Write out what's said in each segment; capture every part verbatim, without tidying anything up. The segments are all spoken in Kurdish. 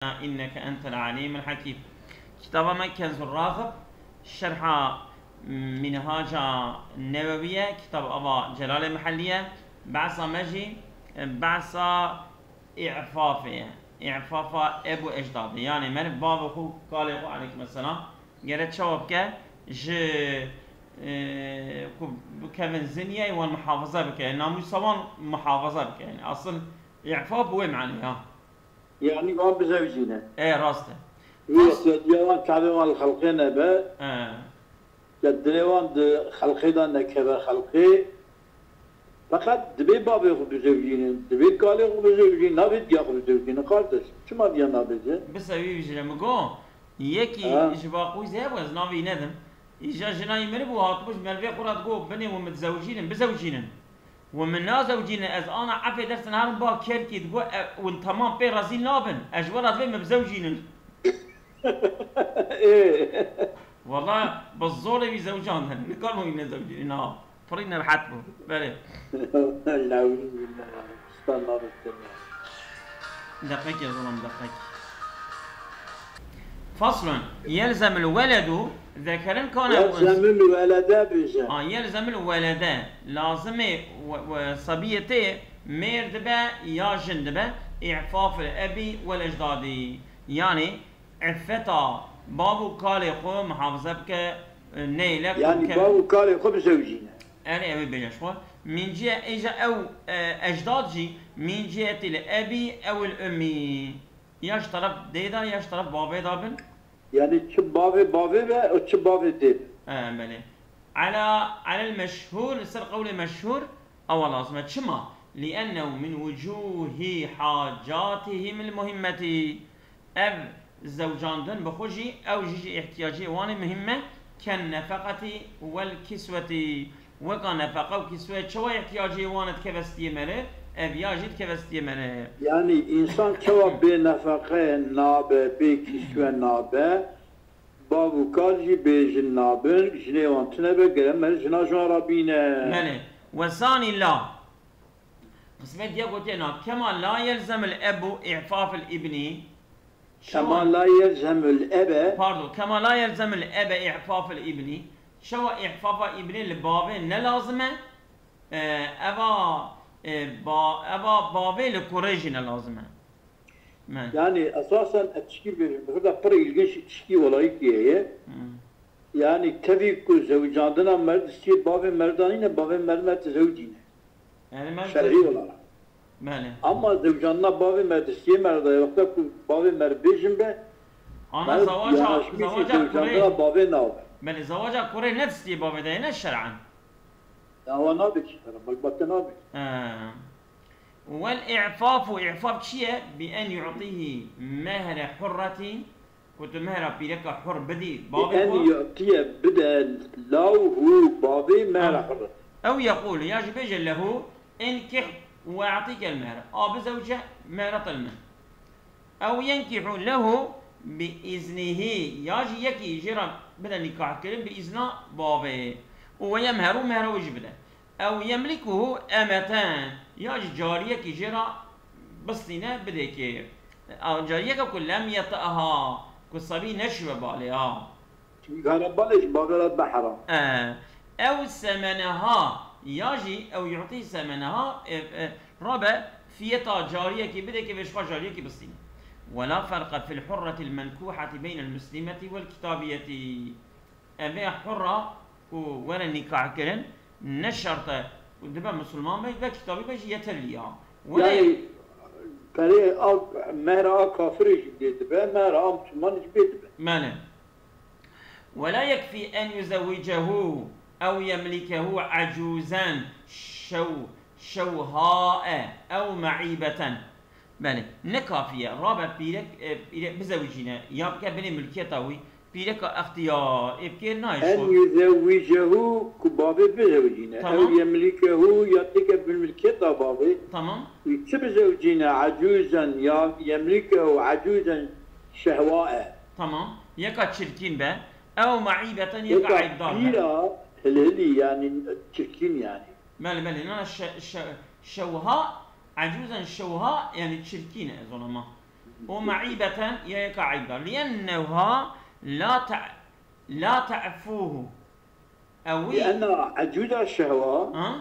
إنك أنت العليم الحكيم. Kitaba me Kenzur Raxib, şerha Minhaca Newewiye, kitab ava Celalê Mihelliye, behsa me jî, e, behsa îfafê ye. Îfafa eb û ecdadê. Yani meriv bavê xwe, kalê xwe, aleykum selam, gere çawa bike, ji, e, ku bikevin ziniyê wan muhafaza bike. Namûsa wan muhafaza bike. Yani asıl îfaf bi wê manê ya. Yani wan bizewcîne. E, rast e. Wî Fas- yekî wan çavê wan li xelqê nebe. E. Ya dilê wan di xelqê de nekeve xelqê. Feqet dibê bavê xwe bizewcînin, dibê kalê xwe bizewcînin, navê diya xwe bizewcînin, kardeş. Çima diya nabêje? Bise wî bijire, min got, yekî Ha. ji Baqûzê hebû, ez navê wî nedim. Îja jina wî miribû, hatibû ji merivê xwe re digot, binê û min dizewcînin, bizewcînin. Û min nazewcînin, ez ana efê dersin herin ba Kerkî, digot, e, hûn temam pê rezîl nabin. Ez ji we re divê min bizewcînin. Ê. Wala bi zorê wî zewcandin. Nikar wî nezewcînin, ha. Pirî nerhet bû. Belê. Lewî billah. Stan nabistin. Deqekê zilam, deqek. Faslun. Yelzemul weledu zekerin kane Yelzemul welede bêje. Ha, yelzemul welede. Lazimê we, we, sebiyê tê mêr dibe ya jin dibe. Îfafil ebi wel ecdadi. Yani, îffeta bav û kalê xwe muhafaza bike, e, neyle ku Yani ke- bav û kalê xwe bizewcîne. Erê, ew ê bêje ji xwe. Mînciye, îja ew, e, ecdad jî, mînciyetî li ebi ew il ummi. Ya ji teref dê de, ya ji teref bavê de bin. Yani çi bavê bavê be û çi bavê dê be. E, belê. Ala, alel meşhur, li ser qewlê meşhur, ewa lazim e. Çima? Liennehu min wucuhi hacatihim il muhimmeti. Ev zewcandin bi xwe jî, ew jî ji îhtiyacê wan ê muhîm e, ken nefeqetî wel kiswetî. Weka nefeqe û kiswe çawa îhtiyacê wan e dikeve stiyê meriv, ev ya jî dikeve stiyê meriv. Yani însan çawa bê nefeqe nabe, bê kiswe nabe, bav û kal jî bê jin nabin, jinê wan tune be, gere meriv jina ji wan re bîne. Belê. Wesanî la. Qismet diya gotiye na, kema la yelzemul ebu îfafil ibnî. Kema la yelzemul ebe. Pardon, kema la yelzemul ebe îfafil ibnî. Çawa îfafa ibnî li bavê ne lazim e? E, eva, e, ba-, eva bavê li kurê jî ne lazim e. Me. Yani esasen ez tişkî bêjim, bi xwe de pir îlginç tişkî olayîkî heye. Hmm. Yani tevî ku zewicandina merd distiyê bavê merda nîne, bavê merd me dizewicîne. Yani me Şerî zew- olarak. Belê. Ama zewicandina bavê merd distiyê merda ye, wexta ku bavê merd bêjin be, Ana merd zewaca, yanaşmîşî zewaca zewicandina kurê. Bavê nabe. Belê, zewaca kurê ne distiyê bavê de ye, ne şer'en. Dawa nabe çi tara, bak, bak, nabe. He. Wel i'fafu, i'faf çi ye? Bi en yu'tihi mehre hurretin, ku tu mehra pîreka hur bidî bavê xwe. Bi en yu'tiye bide lahu bavê mehra hurret. Ew yeqûlu, ya jî bêje lehu, inkih ve a'tîkel mehre. A bizewce mehra te li min. Ew yenkihu lehu bi iznihî, ya jî yekî jê re bide nîkahkirin bi îzna bavê. Û ve yemheru, mehra wê jî bide. Ew yemlikuhu emeten, ya jî cariyekî jê re bistîne bidêkê. Ew cariyeke ku lem yeti'ha, ku sebî neşibe balê, ha. Çimkî kare balê ji bavê re dibe heram. E, ew semeneha, ya jî ew yu'tî semeneha, e, e, rabe fiyeta cariyekî bidêkê vê ji xwe cariyekî bistîne. Wela ferqe fil hurretil menkuhati beynel muslimeti wel kitabiyeti. Evê hurra ku were nîkahkirin ne şert e ku dibe misilman be, be kitabî be jî yeterlî ya. Were Yani perê a mehra a kafirê jî bê dibe, mehra a misilmanê jî bê dibe. Mele. Wela yekfî en yuzewwicehu ew yemlikehu ecûzen şew-, şewhae ew me'îbeten. Belê, ne kafî ye. Rabe pîrek, e, pîrek bizewicîne, ya bike binê milkiyeta wî, pîreka extiyar, ê bikêr nayê En şor. Yuzewwicehu, ku bavê bizewicîne. Tamam. Ew yemlikehu, ya têke bin milkiyeta bavê. Tamam. Û çi bizewicîne, ecûzen, ya yemlikehu ecûzen şehwa e. Tamam. Yeka çirkîn be. Ew me'îbeten, yeka Yeka eybdar be. Pîra hilhilî, yani çirkîn yani. Belê, belê. Na, şe-, şe-, şewha, ecûzen şewha, yani çirkîn e zolama. O me'îbeten ya yeka eyb da. Li'enneha la te-, la te'fuhu. Ew wî. Li'enna ecuza şehwa. Ha?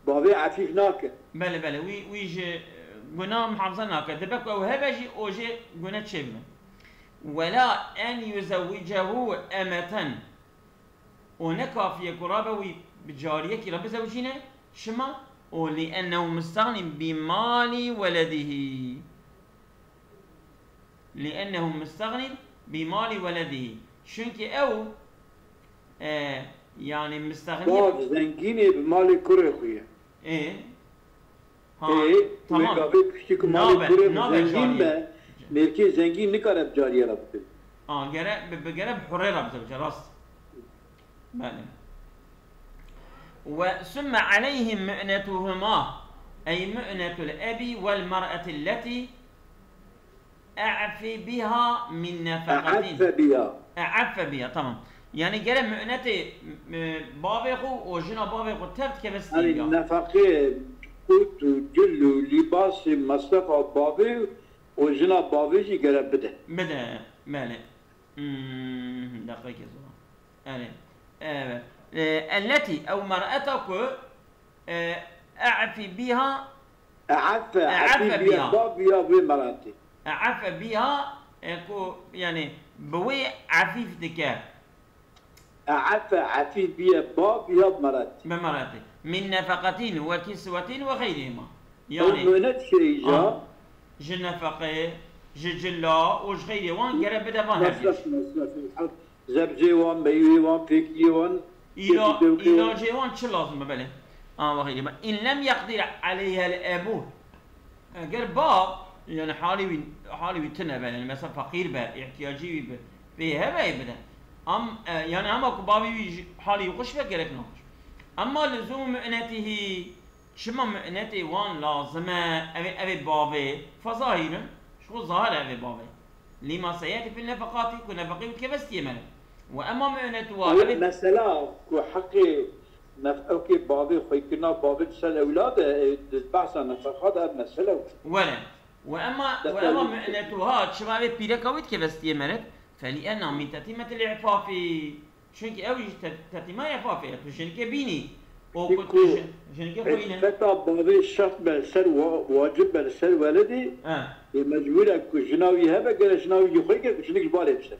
Bavê efîf nake. Belê, belê. Wî, wî ji, e, guna muhafaza nake. Dibe ku ew hebe jî, o jê gune çêbibe. Wela en yuzewwicehu emeten. O ne kafî ye ku rabe wî bi cariyekî re bizewicîne, çima? O li'ennehu mustagnin bi malî weledihî. Li'ennehu mustagnin bi malî weledihî. Çunkî ew, e, yanî mustagni ye. Bav zengîn e, bi malê kurê xwe ye. Ê. Ha, ê, tamam. Wê gavê piştî ku malê kurê xwe zengîn be, mêrkê zengîn nikare bi cariyê re bikin. A, gere, bi, bi gere bi hurê re bizewice, rast. Belê. Ve summe aleyhim mu'netuhuma, ey mu'netul ebi vel mer'eti lletî e'fi biha min nefeqatin. E'affe biha. E'affe biha, tamam. Yani gere mu'netê, e, bavê xwe û jina bavê xwe tev dikeve stî ya. Yani nefeqê, qut û cil û lîbasê, mesrefa bavê û jina bavê jî gere bide. Bide, belê. Hmm, deqeyekê zor. Yani, evet. E, elleti, ew mer'eta ku, e, e'fi biha, e'affe, e'affe biha, bav ya wê mer'etê. E'affe biha, e, ku, yani, bi wê efîf dike. E'affe, efîf biye, bav ya mer'etê. Bi mer'etê. Min nefeqetin ve kisvetin ve xeyrihima. Yani, ew mu'net şey îca. Ji nefeqê, ji cila û ji xeyrê wan gere bide van her mesref, mesref. Zebzê wan, meyvê wan, pêkiyê wan, îla-, îlacê wan çi lazim e, belê. An ve xeyrê. In lem yeqdir aleyhel ebu. Eger bav, yani halî wî, halî wî tune be, yani mesela feqîr be, ihtiyacî wî bi, pê hebe bide. Am, e, yani hema ku bavê wî jî halî wî xweş be, gerek naxweş. Emma luzûm mu'netihî, çima mu'netê wan lazim e, ev ê, ev ê bavê, fezahîrin, ji xwe zahir e ev ê bavê. Lima seyeti fil nefekatî, ku nefeqê wî dikeve stiyê me re. Ve emma mu'netuha, ev ê. Mesela ku heqê nef-, ew kê bavê xwekirina bavê di ser ewlad e, e, di behsa nefeqa de ev mesele were. Ve emma, ve emma mu'netuha, çima ev ê pîreka wî dikeve stiyê me re? Feli'enna min tetîmetil i'fafî. Çunkî ew jî te-, tetîma îfafê ye. Tu jinikê bînî. O ku tu jin-, jinikê xwîne. Îffeta bavê şert be li ser wa-, wacib be li ser weledê, ê mecbûr e ku jina wî hebe, gere jina wî jî xweyke ku jinik ji balê bişe.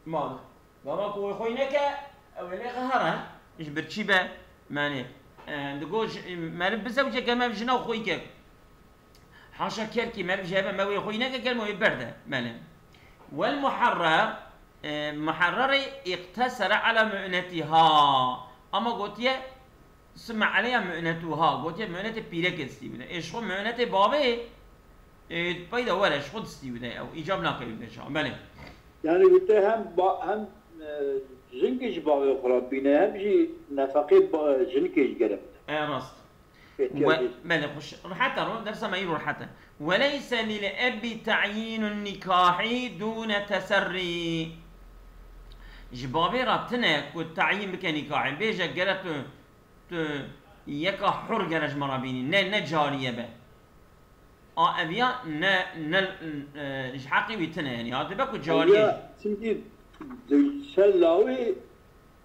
Bala. Baba ku wê xwîneke, ew ê lê qehre. Ji birçî be, yani, e, digo ji-, meriv bizewce, geme jina xweyke. Haşa kerkî meriv ji hebe me wê xwîneke, ger me wê berde. Belê. Wel muharrer, e, muharrerê iqtesere ala mu'netiha. Ama gotiye, sümme aleyha mu'netuha. Gotiye mu'netê pîrekê distî bide. Ê ji xwe mu'netê bavê, e, peyda were ji xwe distî bide. Ew îcab nake wî bide çawa. Belê. Yani gotiye hem ba-, hem, e, jinkê ji bavê xwe re bîne, hem jî nefeqê ba-, jinikê ji gere bide. E, rast. Belê, xweş. Rihete ro, dersa me îro rihete. Ve leyse lil ebi ta'yinun nikahi dune teserri. Ji bavê re tine ku ta'yin bike nîkahê. Bêje gere tu, tu yeka hur gere ji me re bînî. Ne, ne cariye be. A eviya ne, ne, e, ji heqê wî tine, yani, ya dibe ku cariyê. Eviya, çimkî di ser lawê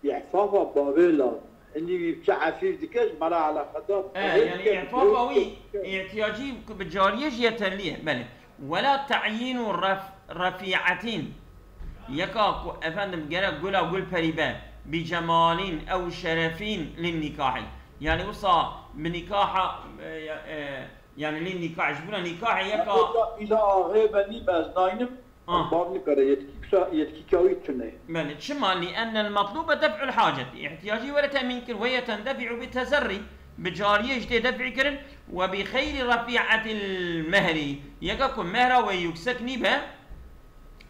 îfafa bavê lazim. Hindî wî biçe efîf dike, ji me re eleqedar. E, yani, îfafa wî, îhtiyacî ku bi cariyê jî yeterlî ye. Belê. Wela ta'yînu ref-, refî'etîn. Yeka ku, efendim, gerek gula gul perî be, bi cemalîn ew şerefîn lin nîkahî. Yani, wisa bi nîkaha, e, ya, e, Yani lê nîkah, ji bona nîkahê yeka. Îla, îla axê be nî be ez naynim, ah, bav nikare, yetkî kisa, yetkî kawî tune. Belê, çima? Li ennel metlûbe def'ul hacet. Îhtiyacî were temîn kir, ve yetendefi'u bi teserrî. Bi cariyê ji tê def'î kirin, ve bi xeyri refî'etil mehri. Yeka ku mehra wê yüksek nîbe.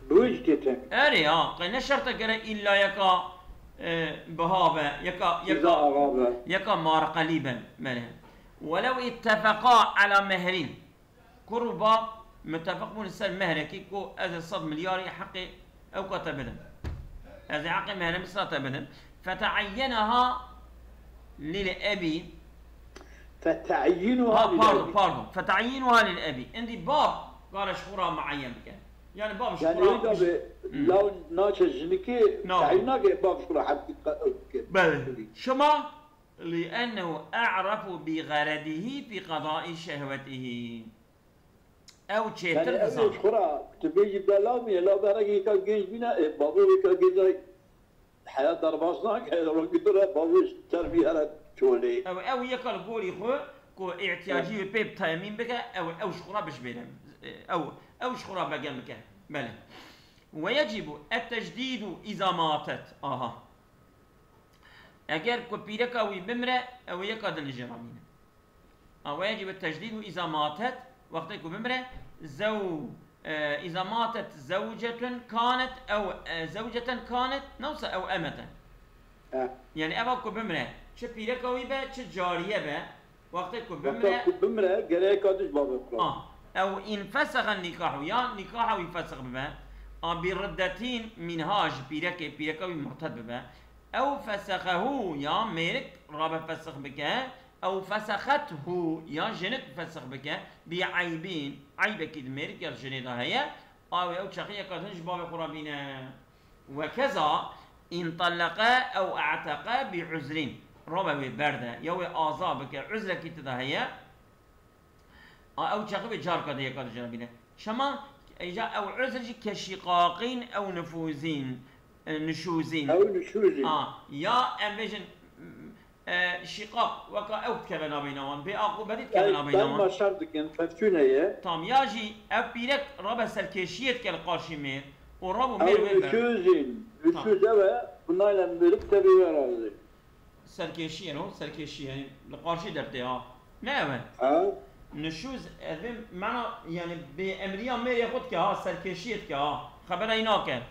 Bi wê ji tê temîn. Erê, ha, qey ne şert e gere îlla yeka, e, biha be, yeka, yeka, yeka marqelî be. Belê. Welew ittefeqa ala mehrin. Kur û bav mutefeq bûn li ser mehrekî ku ez ê sed milyarî heqê ew ka te bidim. Ez ê heqê mehrê Misra te bidim. Fete'eyyeneha lil ebî. Fete'eyyinuha lil ebî. Ha, pardon, pardon. Fete'eyyinuha lil ebî. Îndî bav Kare ji xwe re mueyen bike. Yani bav ji Yani xwe re wê de bi Hmm. law naçe jinikê Nabê. tayîn nake bav ji xwe re hemkî qe-, bike. Belê. Şima لأنه أعرف بغرضه في قضاء شهوته. Ew Yani çêtir ew dizan. Ji xwe re tu bêjî bela min, la berek yeka gêj bîne, e, bavê wê ka gêj ay heya derbas nake, rokî tu re bavê ji termî here çolê. Ew, ew yeka li gorî xwe ku ihtiyacî wê pê bi temîn bike, ew, ew ji xwe re bijbêne. Ew, ew ji xwe re begem bike. Belê. ويجب التجديد إذا ماتت. Aha. Eger ku pîreka wî bimre, ew ê yeka din jê re bîne. A, ويجب التجديد إذا ماتت, wextê ku bimre, zew-, e, إذا ماتت زوجة كانت أو, e, زوجة كانت, ne wisa أو أمة. E. Yani eva ku bimre, çi pîreka wî be, çi cariye be, wextê ku Wexta bimre, ku bimre, gerek ka diş bavê xwe. A, أو إن فسخ النكاح, ya nîkaha wî fesix bibe, a, بردة منها, ji pîrekê, pîreka wî murted bibe, أو فسخه, ya mêrik rabe fesix bike, أو فسخته, ya jinik fesix bike, بعيب, eybekî di mêrik ya jinê de heye, a wê ew çaxî yeka din ji bavê xwe re bîne. وكذا إن طلق أو أعتق بعذر. Rabe wê berde, ya wê aza bike, uzrekî tida heye. A, ew çaxî wê carka di yeka di jina bîne. Çima? Îca ew uzr jî keşîqaqîn ew nifûzîn, e, nişûzîn. Ew nişûzîn. A, ya em bêjin, e, şîqaq, weka ew dikeve navbeyna wan, bê aqûbetî dikeve Ew navbeyna wan. Maşer dikin, fevçûne ye. Tam, ya jî ev pîrek rabe serkêşiyê dike li qarşî mêr û rab û mêr Ew wê ber. nişûzîn, Tam. nişûz ew e, bunayla mirik tevî we razî. Serkêşiyê no, serkêşiyê, yani li qarşî dertê ha. Ne ev e? Ha? Nişûz, ev ê mana, yani bê emriya mêrê xwe dike ha, serkêşiyê dike ha. Xebera wî nake.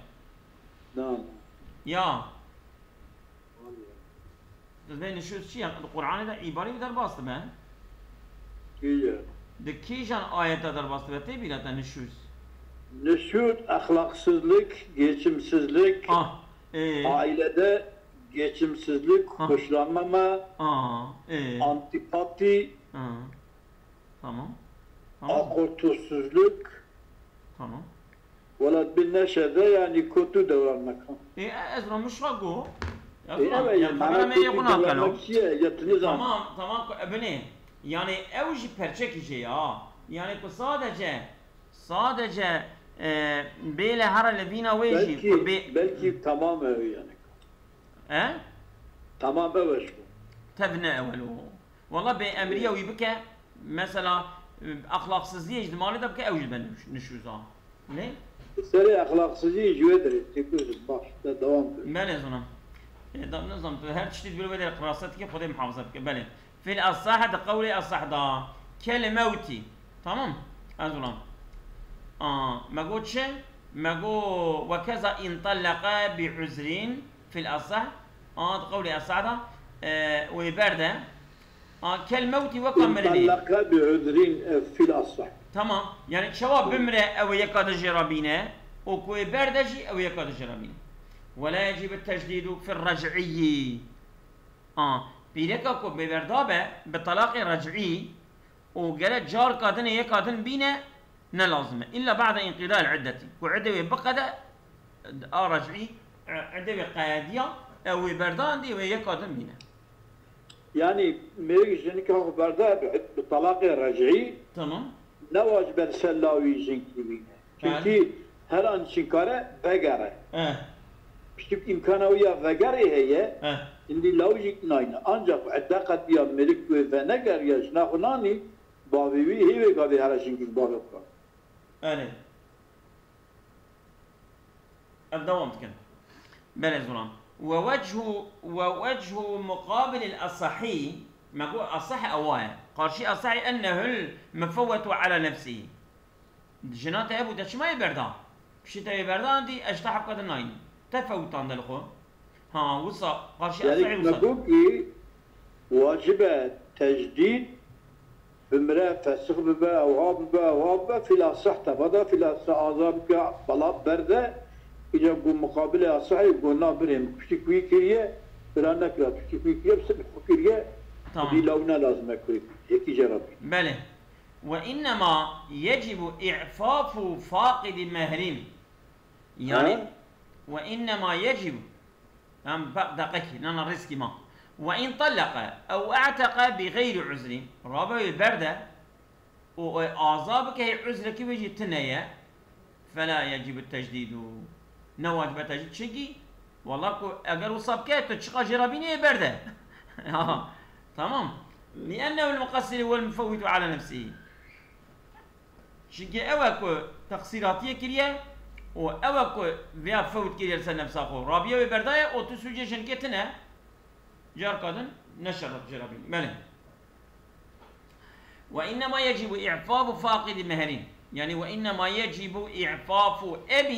Na. Ya. Dibê nişûz çi ye? Di Qur'anê de îbarî derbas dibe. Kî ye? Di kîjan ayeta derbas dibe? Tê bîra te nişûz? Nişûz, exlaqsizlik, geçimsizlik, Ah, e. ailede geçimsizlik, Ha. hoşlanmama, Ah, e. antipati, Ha. Tamam. Tamam. akortosuzluk. Tamam. Wela bi neşe de yani kötü davranmak. E, e, ez ona mişka go. Ya E, tamam, evet, ya yani xebera mana me kötü yekuna davranmak kelo. çi ye? Ya tu nizam. Tamam, tamam, ku ebine. Yani ew jî perçekî jê ya. Yani ku sadece, sadece, e, bêle hara li vîna wê jî, Belki, ku bê- belki tamam ev yani. He? Tamam ev eş bu. Tev ne ewel o. Wala bê emriya wî bike, mesela, e, axlaqsizliyê ji di malê de bike, ew jî be nişûza. Ne? Serê axlaqsizliyê ji wê derê têkûz baş, te dewam kir. Belê zonam. E, da, nizam, tu her tiştî di wê derê qirase dike, Xwedê muhafaza bike. Belê. Fil asah, di qewlê asah da. Kel mewtî. Tamam? Ez zonam. A, me got çi? Me got, "Ve keza in tallaka bi uzrin." Fil asah, a, di qewlê asah da, e, wê berde. A, kel mewtî weka mirinê. Tallaka bi udrin, e, fil asah. Tamam. Yani çawa bimre ew ê yeka di jê re bîne, û ku wê berde jî ew ê yeka di jê re bîne. Ve la yecib tecdîdu fil rec'iyyi. A, pîreka ku bêberda be, bi talaqê rec'î, û gere carka din ê yeka din bîne, ne lazim e. Îlla ba'de inqida'il iddeti. Ku idde wê biqede, a rec'î, e, idde wê qediya, ew wê berdan dî wê yeka din bîne. Yani mêrik jinika xwe berda bi, bi talaqê rec'î Tamam. ne wacib e li ser lawî jinkî bîne. Çünkü her an jin kare vegere. Eh. Piştî îmkana wî ya vegerê heye, Eh. hindî law jî nayne. Ancak idde qediya mêrik wê venegeriya jina xwe nanî, bavê wî hê wê gavê here jinkî ji bavê xwe. Erê. Ev dewam dikin. Belê zonam. Ve wechu, ve wechu muqabilil asahî, me got asah ewa ye. Qarşî asahî ennehul mufewwetu ala nefsihî. Jina te hebû, te çima yê berda? Piştî te yê berdan dî, ez ji te hevka din nayînim. Te fewtande li xwe. Ha, wisa qarşî Yani asahî me wisa. got ki wacib e tecdîd, bimre, fesix bibe, ewha bibe, ewha bibe, fil asah teva da, fil asah aza bike, bala berde, îca ku muqabilê asahê ku na birê min piştî ku wî kiriye, bira nekira, piştî ku wî kiriye, bi sibh xwe kiriye, Tamam. dî law ne lazim e ku wî kiriye. Yekî jê re bî. Belê. وإنما يجب إعفاف فاقد مهر. Yani, Ha? وإنما يجب. Em, bak, deqekî, nana rîskî ma. وإن طلق أو أعتق بغير عذر. Rabe wê berde û, e, aza bike, hê uzrekî wê jî tune ye. فلا يجب التجديد. Ne wacibe tecdîd. Çimkî, wela ku eger wisa bike, tu çiqa jê re bînî, ê berde. Tamam. لأنه المقصر والمفوت على نفسه. Çimkî ew e ku teqsîratiyê kiriye û ew e ku vêya fewt kiriye li ser nefsa xwe. Rabiye wê berdaye û tu sûcê jinikê tune. Carka din ne şeref jê re bînî. Belê. وإنما يجب إعفاف فاقد مهر. Yani, وإنما يجب إعفاف أب.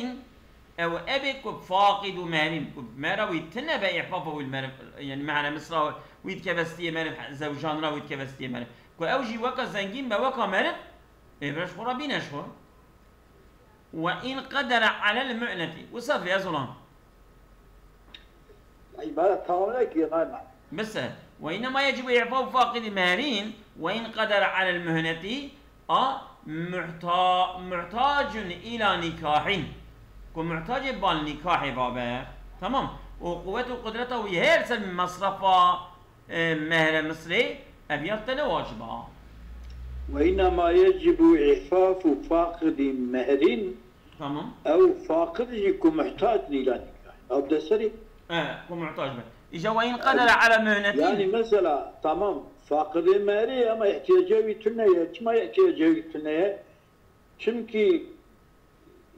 Ew eb ê ku فاقد مهر, ku mehra wî tune be, إعفاف wî mer-, yani, mehre misra wî dikeve stiyê meriv, zewjan re wî dikeve stiyê meriv. Ku ew jî weka zengîn be, weka meriv, ê, beş xwe re bîne ji xwe. وإن قدر على المؤنة. Wisa vê ez olan. Îbaret tamam ne ki, nayma. Bise. وإنما يجب إعفاف فاقد مهر وإن قدر على المهنة. A, muhta-, محتاج إلى نكاح. Ku muhtacê bal nîkahê va be. Tamam. Û quwet û qudreta wî her ser mesrefa, e, mehre misrê, ev ya te ne wacib a. وإنما يجب إعفاف فاقد مهر. Tamam. Ew faqid jî ku muhtac nî la nîkah. Ew de serî. E, ku muhtac be. Îja وإن قدر على مهنة. Yani mesela, tamam, faqidê mehrê ye ama ihtiyacê wî tune ye. Çima ihtiyacê wî tune ye? Çimkî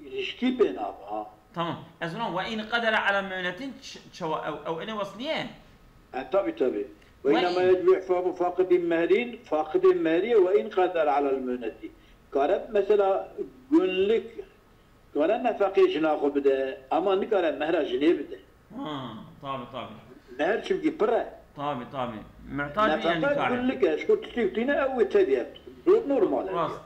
ilişkî pê nabe, ha. Tamam. Ez ona وإن قدر على مهنة ç-, çawa ew, ew ene wesliye? E, tabii, tabii. وإنما يجب إعفاف فاقد مهر, faqidê mehrê, وإن قدر على المهنة. Kare mesela günlük, kare nefeqê jina xwe bide, ama nikare mehra jinê bide. Ha, tabii, tabii. Mehr çimkî pir e. Tabii, tabii. Muhtac Nefeqe nikare. Günlük e, ji xwe tiştê tîne ew wê tevî ye. Zor normal e. Rast.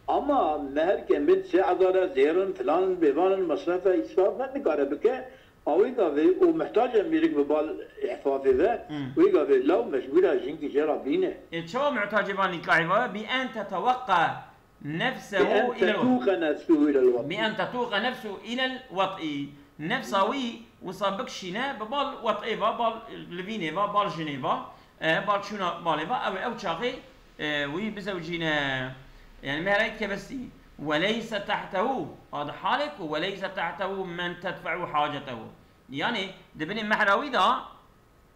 Ama mehr ke min sê hezar e, zêrin, filan, bêvan in, mesref e, îsraf e, nikare bike. A wê gavê û muhtac e mêrik bi bal îfafê ve, Hmm. wê gavê law mecbûr e jinkî jê re bîne. E, çawa muhtacê bal nîkahê ve? بأن تتوقى نفسه بأن إلى الوطء. تتوق نفسه إلى الوطء. بأن تتوق نفسه إلى الوطء. Nefsa wî wisa bikişîne bi bal wet'ê ve, bal livînê ve, bal jinê ve, e, bal çûna balê ve, ew, ew çaxê, e, wî bizewcîne. Yani mehra yî dikeve stî. وليس تحته. A di halê ku وليس تحته من تدفع حاجته. Yani di binê mehra wî de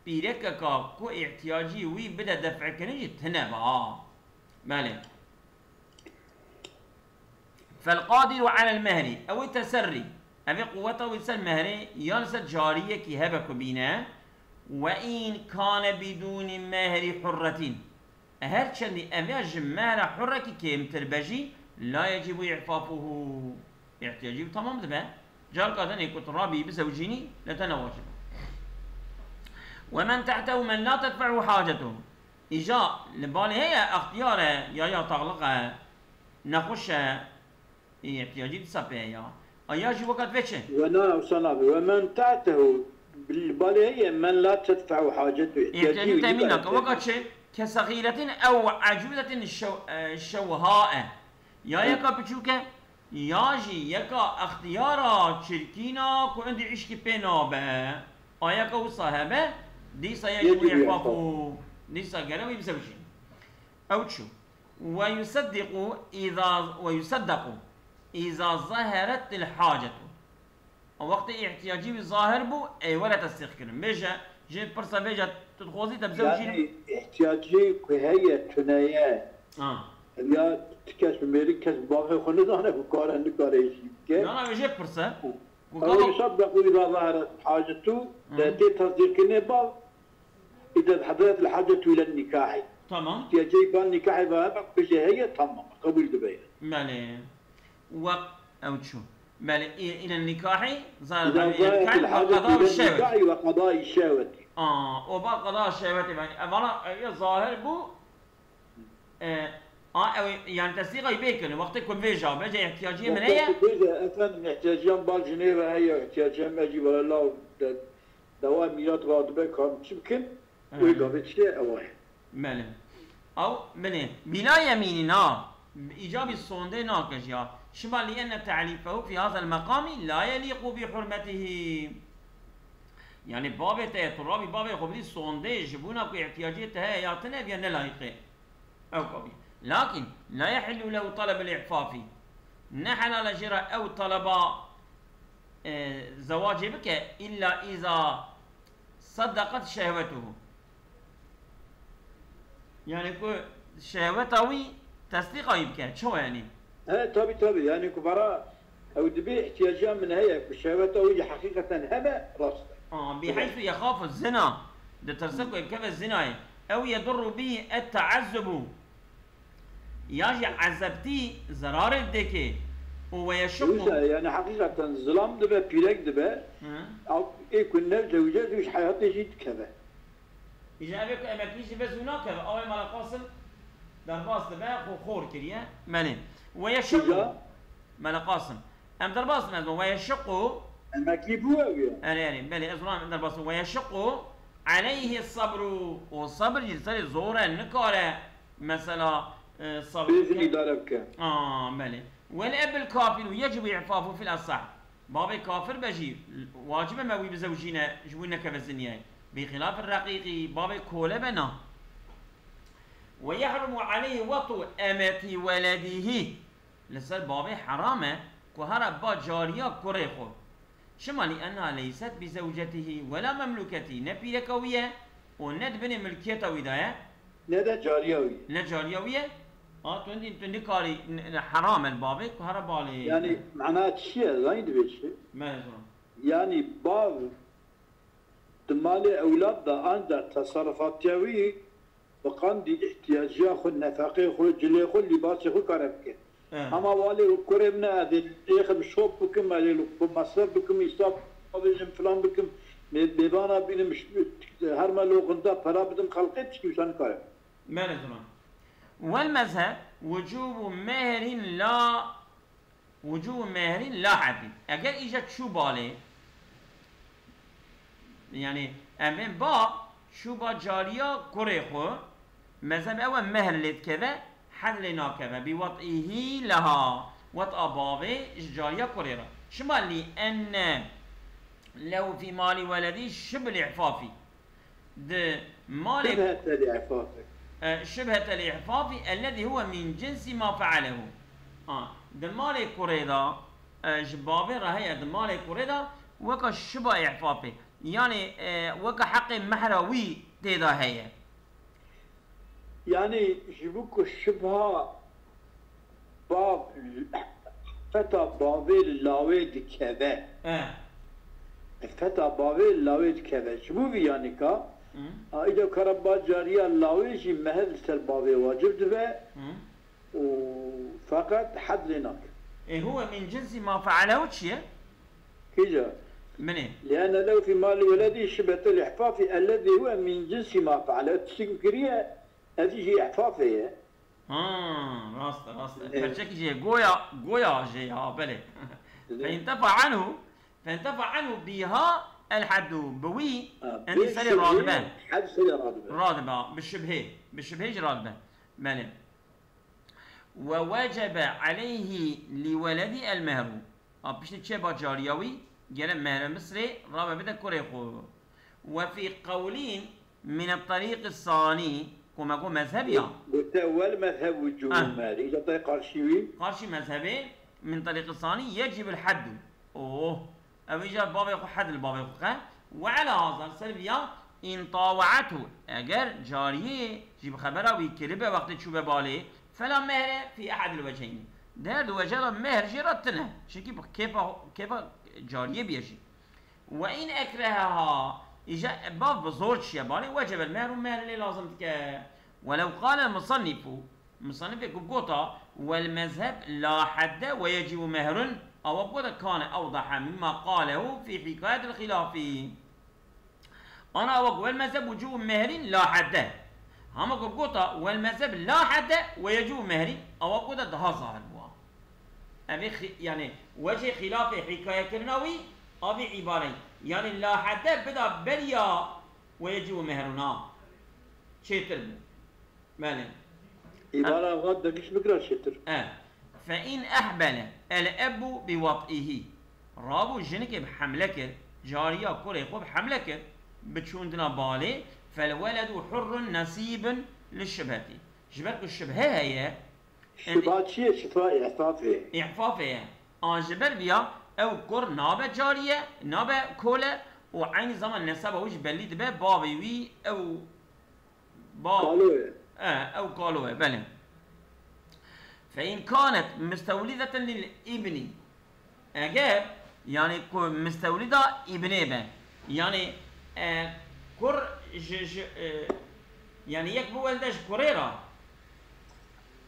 pîrekeka ku îhtiyacî wî bide def'kirin jî tine be. Belê. فالقادر على المهر, ew ê teserrî, ev ê quweta wî li ser mehrê ya li ser cariyekî hebe ku bîne, وإن كان بدون مهر حرة. Her çendî ev ya ji mehra hurrekî kêmtir be jî, لا يجب إعفافه. Îhtiyacî wî tamam dibe. Carka din ê ku tu rabî bizewcînî, li te ne wacib e. ومن تحته من لا تدفعه حاجته. Îja li balê heye extiyar e, ya ya taxliq e, nexweş e, îhtiyacî dîsa pê ye ya. A ya jî weka divê çi? Ve na, wisa nabe. ومن تحته, li balê heye من لا تدفعه حاجته. Îhtiyacî wî temîn nake. Weka çi? كصغيرة أو عجوزة شو-, e, شوهاء. Ya yeka biçûk e, ya jî yeka extiyara çirkîna ku indî îşkî pê nabe. A yeka wisa hebe, dîsa يجب إعفافه. Dîsa gere wî bizewjî. Ew çû. ويصدق إذا, ويصدق إذا ظهرت الحاجة. Wextê îhtiyacî wî zahir bû, ê were tesdîq kirin. Bêje, jê pirse bêje, tu dixwazî te bizewcînim. Yani îhtiyacî ku heye, tune ye. Ha. Ya ti kes bi mêrik kes bi bavê xwe nizane ku kare nikare îşî bike. Na, na, wê jê pirse. Ku Ew gava يصدق إذا ظهرت حاجته, Hı. de tê tesdîqkirinê bav, إذا ظهرت الحاجة إلى النكاح. Tamam. Îhtiyacê bal nîkahê ve hebe, ku bêje heye, tamam, qebûl dibe. Belê. Wek ew çû. Belê, î-, île nikahî, zar-, إذا belê, ظهرت nikahî, الحاجة وقضاء إلى الشهوة. النكاح وقضاء الشهوة. Aa, o ba qada şehwetê, belê. Evana, e, ya zahir bû, e, a, ew, yani tesdîqa wî bê kirin. Wextê ku vêja, bêje ihtiyaciyê min heye. Wextê ku bêje, efendim, ihtiyaciyê bal jinê ve heye, ihtiyaciyê me jî were law de, dewa mîrat radibe, kam çi bikim? Hı. Wê gavê çi ye, ew e. Belê. Ew, belê. بلا يمين, na. Îcabî sondê nake jî ya. Çima? Li enne te'lîfehu fî hazel meqamî la yelîqu bi hurmetihî. Yani bavê te, tu rabî bavê xwe bidî sondê ji bûna ku ihtiyacê te heye ya tine, ev ya ne layîq e. Ew kabî. Lakin la yehillu lehu talebul i'fafî. Ne helal e jê re ew taleba, e, zewacê bike, illa îza saddeqet şehwetuhu. Yani ku şehweta wî tesdîqa wî bike. Çawa yani? He, tabii, tabii. Yani ku bara ew dibê ihtiyaciya min heye, ku şehweta wî jî heqîqeten hebe, rast e. Aa, biheysu yexafu zina. Ditirse ku bikeve zinayê. Ew yedurru bihi et-teazzubu. Ya jî ezebtî zerarê dike û we yeşuqu. Wisa, yani heqîqeten zilam dibe, pîrek dibe. Hı. Ew ê ku ne zewicet û ji heyatê jî dikeve. Îja ev ê ku emekî jî ve zû nakeve, awê Mela Qasim derbas dibe, xwe xor kiriye. Belê. We yeşuqu. Îja? Mela Qasim. Em derbas dibe, we yeşuqu. Emekî bû ew ya. Erê, erê, belê, ez wan em derbas dibe. We yeşuqu aleyhi sabru. O sabir jî li serê zor e, nikare mesela, e, sabir bike. Bêzin îdare bike. Aa, belê. Wel ebil kafiru yecibu i'fafu fil asah. Bavê kafir be jî, wacib e me wî bizewjîne, ji wî nekeve ziniyê. Bi xilafir reqîqî, bavê kole be na. Ve yehrumu aleyhi wetu emeti weledîhî. Li ser bavê heram e ku here ba cariya kurê xwe. Çima? Li enneha leyset bi zewcetihî we la memlûketî, ne pîreka wî ye û ne di binê milkiyeta wî de ye. Ne de cariya wî. Ne cariya wî ye. A, tu hindî, tu nikarî, n-, n-, heram e li bavê ku here balê. Yani, mana çi ye? Zanî divê çi? Me zor. Yani, bav di malê ewlad de ancak tasarrufatiya wî bi qandî ihtiyaciya xwe, nefeqê xwe, cilê xwe, lîbasê xwe kare bike. He. Ama walê û kurê min e, ez ê lêxim şop bikim, ez ê li xwe mesref bikim, îsaf bêjim, filan bikim, bê-, bêbana bînim, ş-, her me loqinta pera bidim xelqê, tiştî wisa nikare. Belê ziman. Wel mezheb wucubu mehrin la, wucubu mehrin la heddi. Eger îja çû balê, yani em bên ba çû ba cariya kurê xwe, mezheb ew e mehr lê dikeve, hed lê nakeve. Bi wet'ihî leha, wet'a bavê ji cariya kurê re. Çima? Li enne lehu fî malî weledî şibh îfafî. Di malê Şibhetel îfafî. E, şibhetel îfafî ellezî huwe min cinsî ma fealehu. Ha, di malê kurê de, e, ji bavê re heye, di malê kurê de weka şibha îfafê. Yani, e, weka heqê mehra wî tê de heye. Yani, ji bo ku şibha bav, feta bavê li lawê dikeve. E. Feta bavê li lawê dikeve. Ji bo vî yanî ka, Hı. a, îde kara ba cariya lawê jî mehr li ser bavê wacib dibe. Hı. Û feqet hed lê nake. E, huwe min cinsî ma fealehu çi ye? Kîja? Binê. Liene lew fî malî weledî şibhetel îfafî ellezî huwe min cinsî ma fealehu. Tiştî ku kiriye, ev jî îfafê ye. Ha, rast e, rast e. Evet. Perçekî jê goya, goya jê ya, belê. Evet. Feintefa anhu, feintefa anhu biha el haddu. Bi wî, ha, endî bi serê şibhê radibe. Had serê radibe. Radibe, bi şibhê. Bi şibhê jî radibe. Belê. Ve wecebe aleyhi li weledî el mehru. Ha, piştî çê ba cariya wî, gere mehre Misrê rabe bide kurê xwe. Ve fî qewlîn min et-terîq es-sanî, ku me got mezheb ya. Gote wel mezheb wucûbul Ah. mehri. Îca te qarşî wî. Qarşî mezhebê min terîq es-sanî yecibul haddu. Oh. Ew îcar bavê xwe hed li bavê xwe xe. Ve ala haza, ser viya, in tawe'athu, eger cariyê jî bi xebera wî kiribe wextê çûbe balê, fela mehre fî ehedil weceyni. Di her du wece re mehr jê re tine. Çimkî bi kêfa, kêfa cariyê bûye jî. Ve in ekreheha, îja bav bi zor çiye balê, wecebel mehru, mehr lê lazim dike. Welev qale musannifu, Musanifê ku gota, "Wel mezheb la hedde ve yecîbu mehrun", awa gota, "Kane ewdaha mimma qalehu fî hîkayetil xilafî." Ana awa ku, "Wel mezheb wucûbu mehrin la hedde." Hama ku gota, "Wel mezheb la hedde ve yecîbu mehrin", awa gota daha zahir bûa. Ev ê xi-, yani, wecê xilafê hîkayekirina wî, a vî îbareyî. Yani, la hedde bida beriya ve yecîbu mehruna. Çêtir bû. Belê. Îbara vat degîş bikira çêtir. E, fe in ehbele el ebu bi vat'ihi. Rabû jinikê bi hemle kir, cariya kurê xwe bi hemle kir, bi çûndina balê, fel weledu hurrun nesîbun li şibhetî. Ji ber ku şibhe heye, Şiba çi ye? Şifa îhfafê. Îhfafê ye. A ji ber viya ew kur nabe cariye, nabe kole û eynî zaman neseba wî jî bellî dibe bavê wî ew ba- Kalo ye. E, ew kalo ye, belê. Fe in kanet mistewlideten lil ibni. Eger, yani ku mistewlida ibnê be. Yani, e, kur ji, ji, e, yani yek biwelde ji kurê re.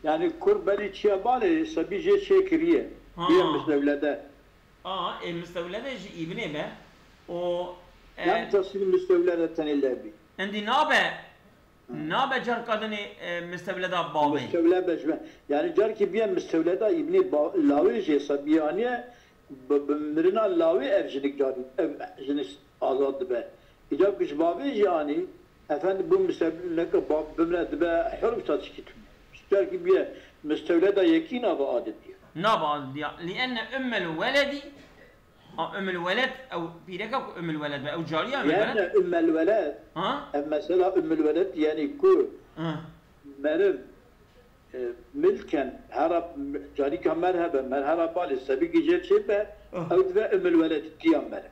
Yani kur berî çiye balê, sebî jê çêkiriye. Ha. Biye mistewlede. A, e, mistewlede ji ibnê be. O, e, Lem tesîr mistewlede tenê lebî. Endî nabe, nabe carka dinê, e, mistewleda bavê. Mistewle be ji me. Yani carkî biye mistewleda ibnê ba- lawê jê sebî aniye, bi, bi mirina lawê ev jinik carî, ev jinik azad dibe. Îcar ku ji bavê jî anî, efendi bû mistewleke bav bimre dibe hur bi taçikî tune. Carkî biye mistewleda yekî nabe adediye. Nabe adediya. Li enne ummel weledî, a, ummul weled, ew pîreka ku ummul weled be, ew cariya ummul weled. Yani ummel weled, Ha? Ev mesela ummul weled yani ku Ha. meriv e, milken hera carîka merhebe, merhera balê sebî gije çê be, Ah. ew dibe ummul weled diya meriv.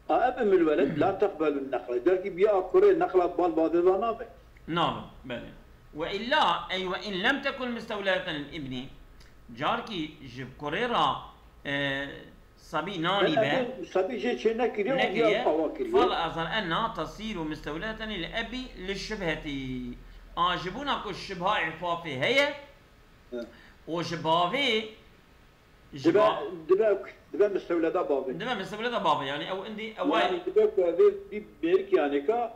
A ev ummul weled la teqbelun neqle. Carkî biya kurê neqla bal bavê va nabe. Nabe, belê. Ve illa, ey ve in lem tekun mistewleden lil ibni, carkî ji kurê ra, e, sabî nanî be, Ev sabî jê çê nekiriye, nekiriye, awa kiriye. Fal azhar enna tasiru mistewleden lil ebi li şibheti. A ji bona ku şibha îfafê heye, Hı. O ji bavê, ji Dibe, ba- dibe, dibe mistewleda bavê. Dibe mistewleda bavê, yani ew indî ew Yani dibe ku ev ê bî mêrik yanêka,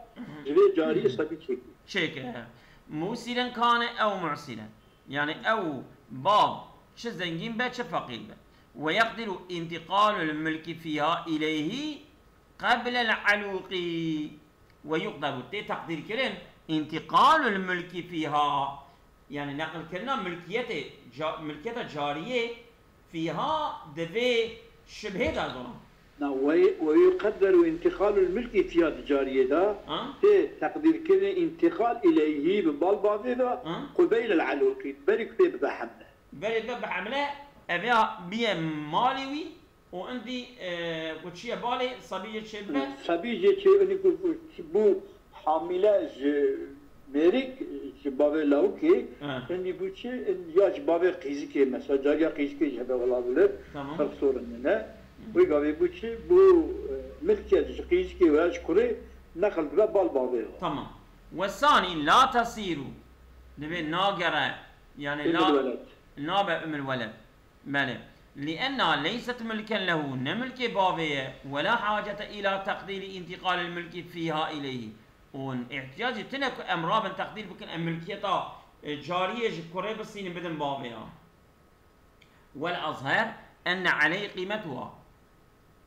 ji vê carî sabî çêkî. Çêke. Musilen kane ew musilen. Yani ew bav çi zengîn be, çi feqîr be. Ve yeqdiru intiqalul mulki fiha ileyhi qeblel aluqi. Ve yuqderu, tê teqdîrkirin, intiqalul mulki fiha. Yani neqilkirina milkiyetê, ca- milkiyeta cariyê fiha di vê şibhê de zona. Na, ve, ve yuqedderu intiqalul mulki fiha di cariyê de, Ha? Tê teqdîrkirin intiqal ileyhi bi bal bavê de, Ha? Qubeylel aluqi, berî ku pê bibe hemle. Berê be bi hemle, ev ya biye malê wî û indî, e, ku çiye balê, sabî jê çê bibe. Sabî jê çê, inî ku, ku bû hamîle ji mêrik, ji bavê lawikê, Ha. Inî bû çi, in, ya ji bavê qîzikê, mesela cariya qîzikê ji hebe olabilir, Tamam. Xir sorun nene. Wê gavê bû çi, bû, e, milkiyet ji qîzikê veya ji kurê neqil dibe bal bavê. Tamam. Ve sani la tasiru. Divê nagere, yani Umul la, weled. Nabe umul weled. Belê. Lienna leyset mulken lehu, ne milkê bavê ye, ve la hacete ila teqdîri intiqalil mulki fiha ileyhi. Û ihtiyacî tine ku em rabin teqdîr bikin, em milkiyeta, e, cariyê ji kurê bisînin bidin bavê ya. Wel azher enne aleyhi qîmetuha.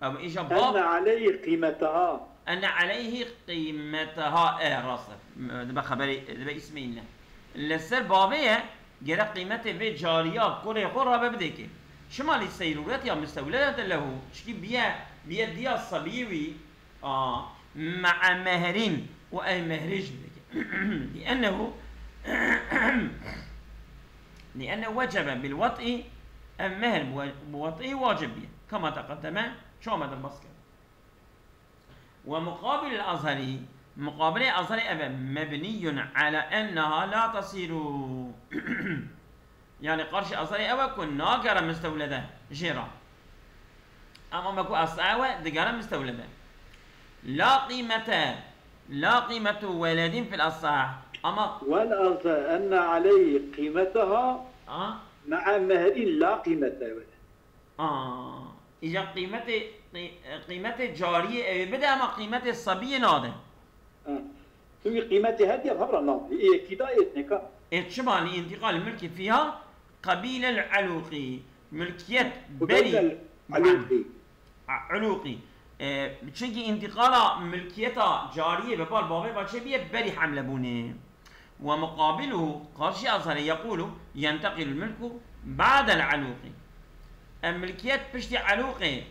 Ew îja bab. Enne aleyhi qîmetaha. Enne aleyhi qîmetaha. E, rast e. Dibe xeberê, dibe îsmê îne. Li ser bavê ye, gerek qîmetê vê cariya kurê xwe rabe bidêkê. Çima lî seyrûretiya mistewlede lehu? Çikî biye, biye diya sebiyê wî, a, me'a mehrîn û ev mehrê jî bidêkê. Liennehu Liennehu wecebe bil vat'i, ev mehr bi we-, bi vat'î wacib bî. Kema teqedeme, çawa me derbas kir. Ve muqabilul azheri, muqabilê azherê ev e, mebniyun ala enneha la tasiru. Yani qarşî azherê ew e ku nagere mistewlede jê re. Ama me ku esla ew e, digere mistewlede. La qîmete, la qîmetu weledin fil asah. Ama Wel azher enne aleyhi qîmetaha a, me'a mehrîn la qîmete wele. a, îca qîmetê, qî-, qîmetê cariyê ew ê bide, ama qîmetê sebiyê nade. Ha. Çünkü qîmetê her diye hevra nabî. Ê yekî da êt neka. Ê çima li intiqal milki fiha qebîlel elûqî. Milkiyet Bu berî belgel elûqî. A, elûqî. E, çünkü intiqala milkiyeta cariyê bi bal bavê ve çê biye berî hemle bûnê. ومقابله, qarşî Azharê, يقول ينتقل الملك بعد العلوق. Ev milkiyet piştî elûqê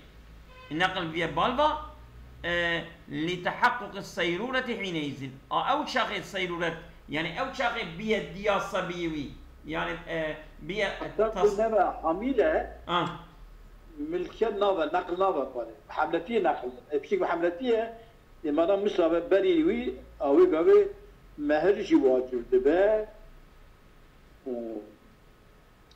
neql biye bal ve, e, لتحقق الصيرورة حينئذ. A ew çaxê seyrûret, yani ew çaxê biye diya sebiyê wî, yani, e, biye Heta tas- ku nebe hamîle, Ah, milkiyet nabe, neql nabe parê. Hemletiyê neql. E, piştî ku hemletiye, ê mana misabe berî wî, a wê gavê mehr jî wacib dibe û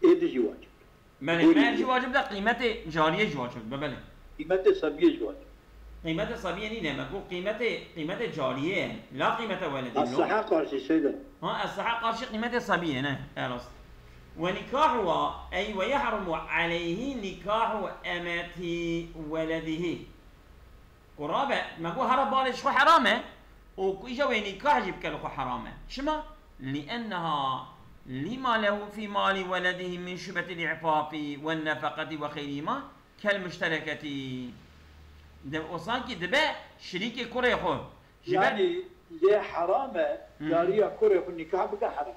êdî jî wacib. Belê, Bûrî mehr jî dibe. Wacib de, qîmetê cariyê jî wacib dibe, belê. Qîmetê sebiyê jî wacib. Qîmetê sebiyê nîne, me got qîmetê, qîmetê cariyê ye. La qîmete weledî, no? Esseha qarşî şeyde. Ha, esseha qarşî qîmetê sebiyê ne, e rast. ونكاحها أي ويحرم عليه نكاح أمة ولده. Ku rabe, me got hera balê ji xwe heram e û ku îja wê nîkah jî bike li xwe heram e. Çima? لأنها لما له في مال ولده من شبهة الإعفاف والنفقة وغيرهما كالمشتركة. De, o sankî dibe şirîkê kurê xwe. Ji ber Yani lê heram e, Hı hı. cariya kurê xwe nîkah bike heram.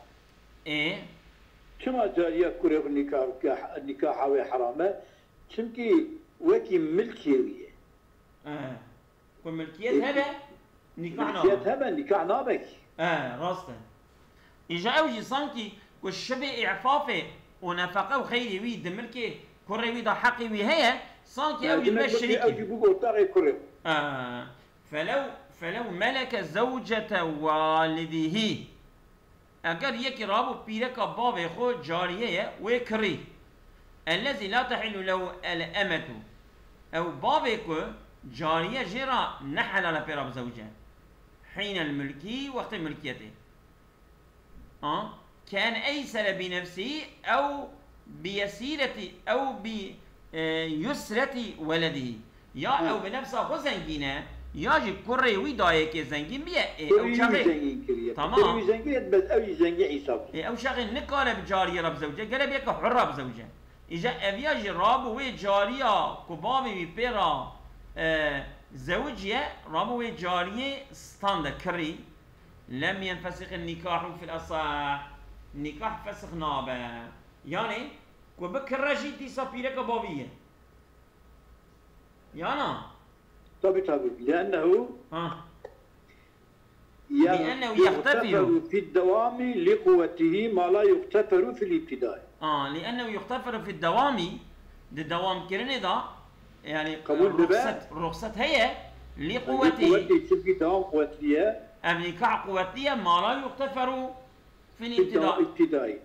Ê? Çima cariya kurê xwe nîkah bike, nîkaha wê heram e? Çimkî wekî milkê wî ye. E. Ku milkiyet Ê, hebe, nîkah nabe. Milkiyet hebe, nîkah nabe kî. E, rast e. Îja ew jî sankî ku şibê îfafê û nefeqe û xeyrê wî di milkê kurê wî de heqê wî heye, sankî ew jî be şirîkî. Ew jî bû ortaxê kurê. E, felew, felew meleke zewcete walidihî. Eger yekî rabû pîreka bavê xwe cariyê ye, wê kirî. Ellezî la tehillu lehu el emetu. Ew bavê ku cariye jê re ne helal e pê re bizewce. Hînel milkî, wextê milkiyetê. A, ke en eysere bi nefsî ew bi yesîretî ew bi, e, yusretî weledî. Ya ew bi nefsa xwe zengîn e, ya jî kurê wî dayêkê zengîn biye. Ê, ew çaxê zengîn kiriye. Tamam. Kurê wî zengîn e, bes ew jî zengîn hesab. Ê, ew çaxê nikare bi cariyê re bizewce, gere bê ke hur re bizewce. Îja eviya jî rabû wê cariya ku bavê wî pê re, e, zewiciye, rabû wê cariyê stande kirî. Lem yenfesixin nîkahu fil esah. Nîkah fesix nabe. Yanî, ku bikire jî dîsa pîreka bavî ye. Yana? Tabii, tabii. Li'ennehu Ha. Li'ennehu yuhteferu fid devami li kuvvetihi ma la yuhteferu fil ibtidai. Ha, li'ennehu yuhteferu fid devami, di dewamkirinê de, yani, Kabul dibe. Ruxset, ruxset heye, li Li kuvvetihi. Kuvvetihi, çünkü devam kuvvetli ye. Ev nîkah kuvvetli ye, ma la yuhteferu fil Fil ibtida. Devam ibtidai.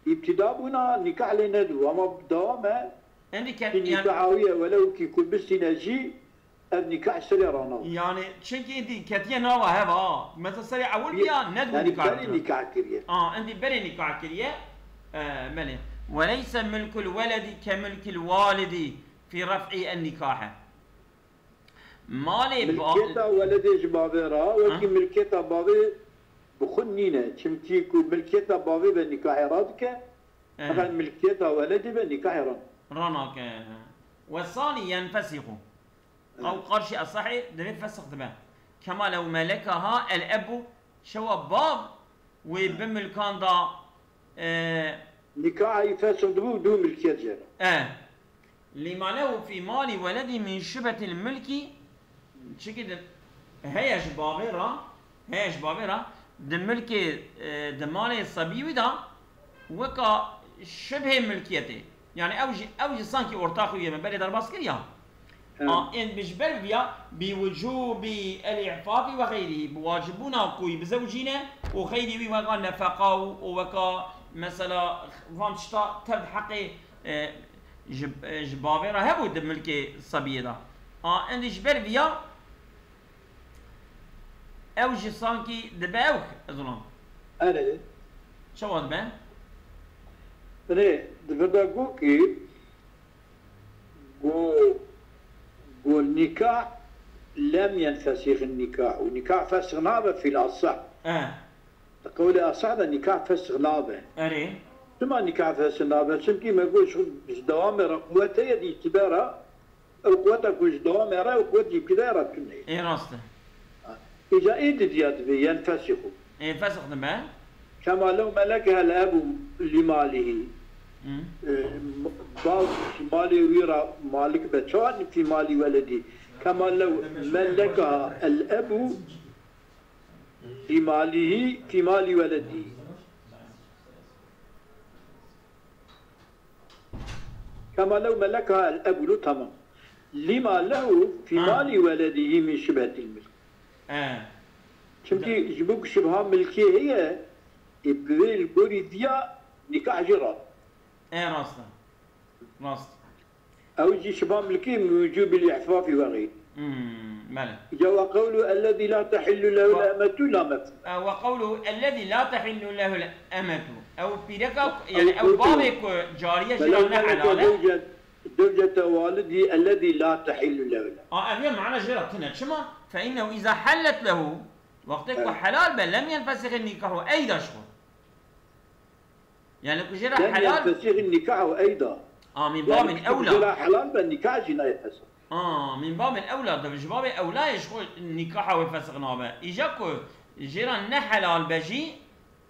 İbtida bûna nîkah lê nedû, ama devam e. Endî ke-, Ki yani nîkaha wî ye, welew ki ku bistîne jî, ev nîkah serê ranaw. Yani, çünkü êdî ketiye nava heva. Mesela serê ewil Bir-, diya, nedû yani nîkah berê kiriye. Nîkah kiriye. A, endî berê nîkah kiriye. E, belê. Ve leyse milkul weledi ke milkil walidi fi ref'i en nîkahe. Malê ba- Milkiyeta weledê ji bavê re, wekî Ha? milkiyeta bavê bi xwe nîne. Çimkî ku milkiyeta bavê be nîkahê radike, E. Heqen milkiyeta weledê be nîkahê ran. Ranake. Ve sani yenfesixu. E. Ew qarşî esahê divê fesix dibe. Kema lew melekaha el ebu, çewa bav wê bi milkan da, e, Nîkaha wî fesix dibû, dû milkiyet jê re. E. Lima lehu fî malî weledî min şubetil milkî, çikî di, heye ji bavê re, heye ji bavê re, di milkê, e, di malê sebî wî de weka şibhê milkiyetê. Yani ew jî, ew jî sankî ortaxê wî ye, me berê derbas kiriya. Evet. A, ên bi ji ber viya, bi wucûbî el-îfafî ve xeyrî, bi wacibûna ku wî bizewcîne û xeyrî wî weka nefeqa û, û weka mesela van tişta tev heqê, e, ji, e, ji bavê re hebû di milkê sebiyê de. A, endî ji ber viya ew jî sankî dibe ew, ez dilam. Erê. Çawa dibe? Erê, di vir de got ki, Got, got nikah lem yenfesîxin nikah. Û nikah fesix nabe fîl asah. Eh. Di qewlê asah de nikah fesix nabe. Erê. Çima nikah fesix nabe? Çimkî me got ji, ji dewamê re quwet heye di îtide re. Ew quweta ku ji dewamê re, ew quwet ji îtide re tune ye. Ê rast e. Ha. Îca ê didiya divê yenfesîxu. Ê fesix dibe. Kema lew melekeha el-ebu li malihî. Hı. E, bav ji malê wî re malik be. Çawa fî malî weledî? Kema lew melekeha el-ebu li malihî fî malî weledî. Kema lew melekeha el-ebu, tamam. Lima lehu fî Ha. malî weledîhî min şibhetil milk. He. Çimkî ji bo ku şibha milkê heye, ê bi vê li gorî diya nîkah jî rast. E, rast e. Rast. Ew jî şibha milkê min wicûbil îfafî ve xeyrî. Hmm, belê. Îca ve qewlu ellezî la tehillu lehul Ve emetu la mefhum. E, ve qewlu ellezî la tehillu lehul emetu. Ew pîreka, Ew yani ew qewlu bavê ku cariye jî ra ne helal e. Zewce-, zewcete walidî ellezî la tehillu lehul. A, ev ya mana jê ra tune. Çima? Fe innehu îza hellet lehu. Wextê ku Evet. helal be, lem yenfesixin nîkahu, ey da ji xwe. Yani ku jê re Lem helal yenfesixin nîkahu eyda. A, min Yani babin ku ewla. Jê re helal be, nîkah jî nayê fesix. A, min babin ewla, de ji babê ewlayê ji xwe nîkaha wê fesix nabe. Îja ku jê re ne helal be jî,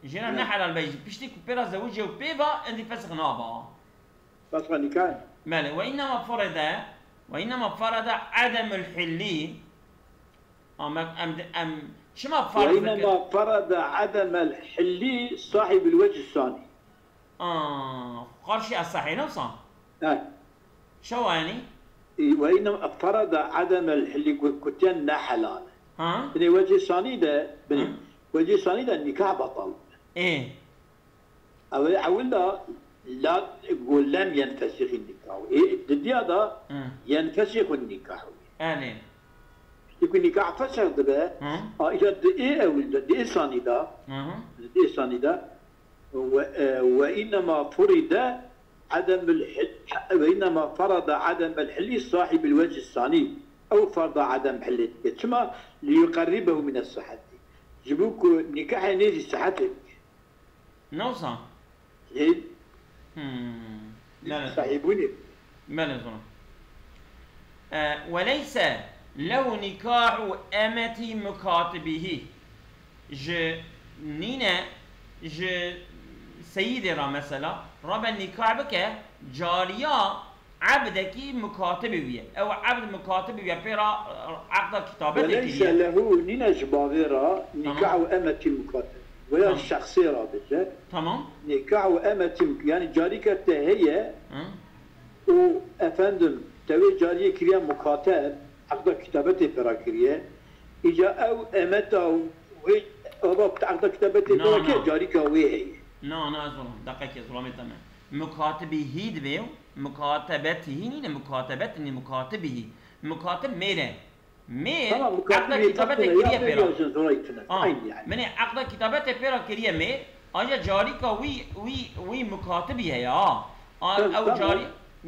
jê re ne Ne. helal be jî, piştî ku pê re zewicê û pê va, endî fesix naba. Fesxa nîkah. Belê, ve innema ferede, ve innema ferede edemul hillî. Ama em, em çima farz dikin? Ve innema ferada ademel hilli sahibul vecih sani. Aa, qarşî esehê ne wisa? He. Şewa yani? E, ve innema ferada ademel hilli gu-, kutiyen ne helal. Ha? Binê vecih sani de, binê Hı. vecih sani de nikah batal. E. Ew ê ewil de la got lem yenfesixî nîkahu. Ê didiya de Hı. yenfesixu nîkahu. Elê. Piştî ku nîkah fesix dibe, Hı. a îca di ê ewil de, di ê sanî de, Hı hı. di ê sanî de, ve, e, ve innema furide ademul hil-, ve innema farada ademel hilli sahibul vecih sani. Ew farda adem hilli dike. Çima? Liyuqerribehu mines sihheti. Ji bo ku nîkahê nêzî sihetê bike. Ne wisa? Ê, Hmm. Belê. Sahibûnê. Belê, zona. E, weleyse lehu nikahu emeti mukatibihî. Ji nîne, ji seyîdê ra mesela, rabe nikah bike, cariya Ebdekî mukatibê wî ye. Ew ebd mukatibê wî ye. Pê ra, e, eqda kitabetê Weleyse kiriye. lehu nîne ji bavê ra Tamam. nikah û emetî mukatib. Weya Tamam. şexsê ra bêje. Tamam. Nikah û emetî muk-, yani carîke te heye Hı. û efendim te wê cariyê kiriye mukateb, eqda kitabetê pê ra kiriye. Îca ew emeta wê, ava eqda kitabetê Na, pê ra kiriye, na. carîka wê heye. Na, na, ez zolam. Deqekê, zolamê te me. Mukatibî hî dibe û Mukatebetihî nîne, mukatebet nî, mukatibihî. Mukatib mêr e. Mêr, Tamam, mukatib eqda yê kitabetê tune, ya kiriye pê ra. ya jin zora yê tune. Ha, Aynı yani. Minê eqda kitabetê pê ra kiriye mêr, ancak carîka wî, wî, wî mukatibî heye, ha. A, Tamam, ew tamam. carî-,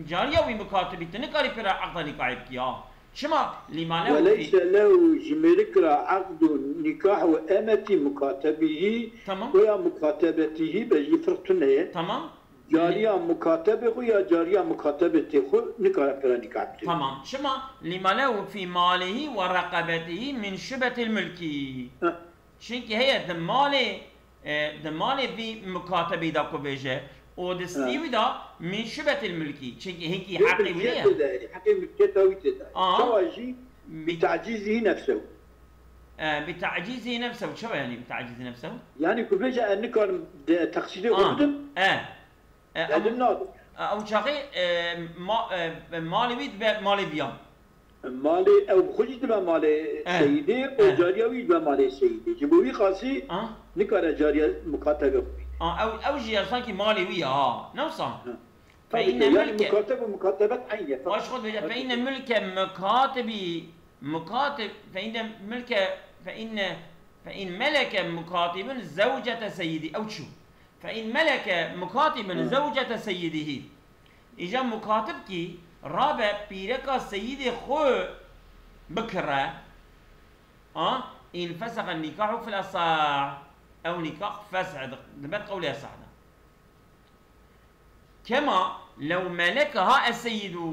cariya wî mukatibî, tu nikarî pê ra eqda nîkahê bikî, ha. Çima? Lîma lehu fî. Weleyse lehu ji mêrik ra eqdu nîkah û emetî mukatebihî Tamam. weya mukatebetihî be jî firq tune ye. Tamam. Cariya mukatebê xwe ya cariya mukatebetê xwe nikare pê re nîkah bike. Tamam. Çima? Lîma lehu fî malihî we reqebetihî min şubetil mulkî. Heh. Çimkî heye di malê, e, di malê vî mukatebî de ku bêje û di stî Heh. wî de min şubetil mulkî. Çimkî hinkî Lê heqê wî milkiyet ye. tê de, heqê milkiyeta wî tê de. Aa. Çawa jî Bi- bi tacîzî nefsew. E, bi tacîzî nefsew. Çawa yani bi tacîzî nefsew? Yani ku bêje ez nikarim de teqsîrê xwe Aa. bidim. E. E, Dedim em, nadim. e, ew çaxê, e, ma-, e, malê wî dibe malê viya. Malê ew bi xwe jî dibe malê Eh. seyîdê û Eh. cariya wî dibe malê seyîdê. Ji bo wî xasî Ah. nikare cariya mukatebe xwe bîne. Ah, ew, ew jî ya sankî malê wî ya, ha. Ne wisa? Ha. Fe Tabii inne ki, yani mülke mukatebe û mukatebet aynı. Baş xwe dibêje, fe inne mülke mukatibi, mukatib, fe inne mülke, fe inne, fe in meleke mukatibun zewcete seyyidi. Ew çû. Fe in meleke mukatibun Hı. zewcete seyyidihî. Îca mukatib kî rabe pîreka seyîdê xwe bikire, a, înfesexe nîkahu fil esah. Ew nîkah fesih di-, dibe qewlê esah de. Kema lew melekaha es-seyidu.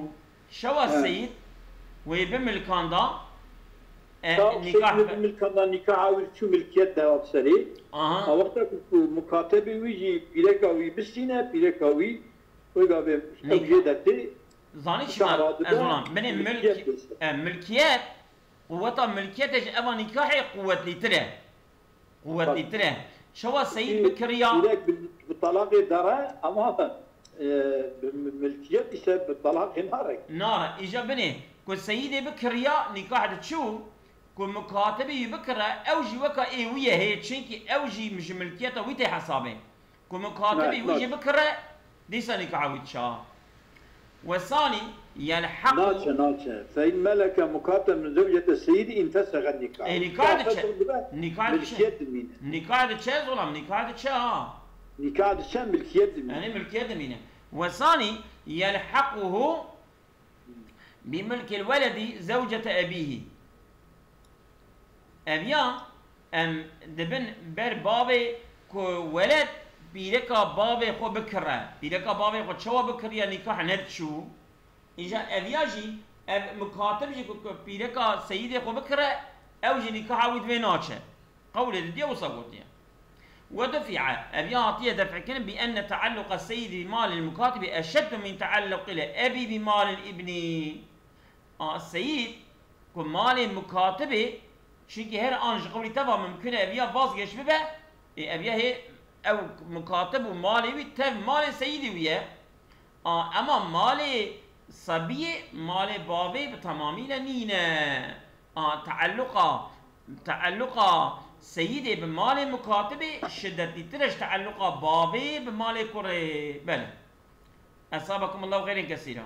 Şewa Evet. seyîd wê bimilkanda, E, Ka nîkah Seyîdê be- bi milkana nîkaha wî çû milkiyet de serê. Aha. A wexta ku, ku mukatebê wî jî pîreka wî bistîne, pîreka wî, wê gavê ew Nîkah. Jê de tê. Zanî çima nîkah radibe, ez wan binê milkiyet milk-, deste. E, milkiyet, quweta milkiyetê ji eva nîkahê quwetlîtir e. Quwetlîtir e. Çawa Seyîd Pî-, bikiriya? Pîrek bi, bi talaqê dere ama, e, bi mi-, milkiyet ise bi talaqê nare. Nare. Îja binê ku Seyîdê bikiriya nîkah diçû, ku mukatibî wî bikire, ew jî weka ê wî ye hê, çinkî ew jî ji milkiyeta wî tê hesabê. Ku mukatibî Ne, wî jî naçe. bikire, dîsa nîkaha wî diçe. Wesanî yelhequ. Naçe, naçe. Fe in meleke mukateb min zewcete seyîdî intesexe nîkah. E, nîkah Nîkah diçe. fesl dibe, Nîkah diçe. milkiyet dimîne. Nîkah diçe, zolam, nîkah diçe ha. Nîkah diçe, milkiyet dimîne. Yani milkiyet dimîne. Wesanî yelhequhu bi milkil weledi zewcete ebîhî. Ev ya em dibin ber bavê ku weled pîreka bavê xwe bikire. Pîreka bavê xwe çawa bikiriye nîkah nediçû? Îja ev ya jî, ev mukatib jî ku, ku pîreka seyîdê xwe bikire, ew jî nîkaha wî divê naçe. Qewlê didiye wisa gotiye. Ve dufi'a, ev ya hatiye def'kirin bi enne tealluqa seyîdî bi malil mukatibi eşeddu min tealluqil ebî bi malil ibnî. A, seyîd ku malê mukatibê, çunkî her an ji qewlî te ve mimkun e ev ya vazgeş bibe, ê, ev ya hê ew mukatib û malê wî tev malê seyîdê wî ye. A, ema malê sebiyê, malê bavê bi temamî le nîne. A, tealluqa, tealluqa seyîdê bi malê mukatibê şiddetlîtir e ji tealluqa bavê bi malê kurê. Belê. Esabekumullahu xeyrên kesîra.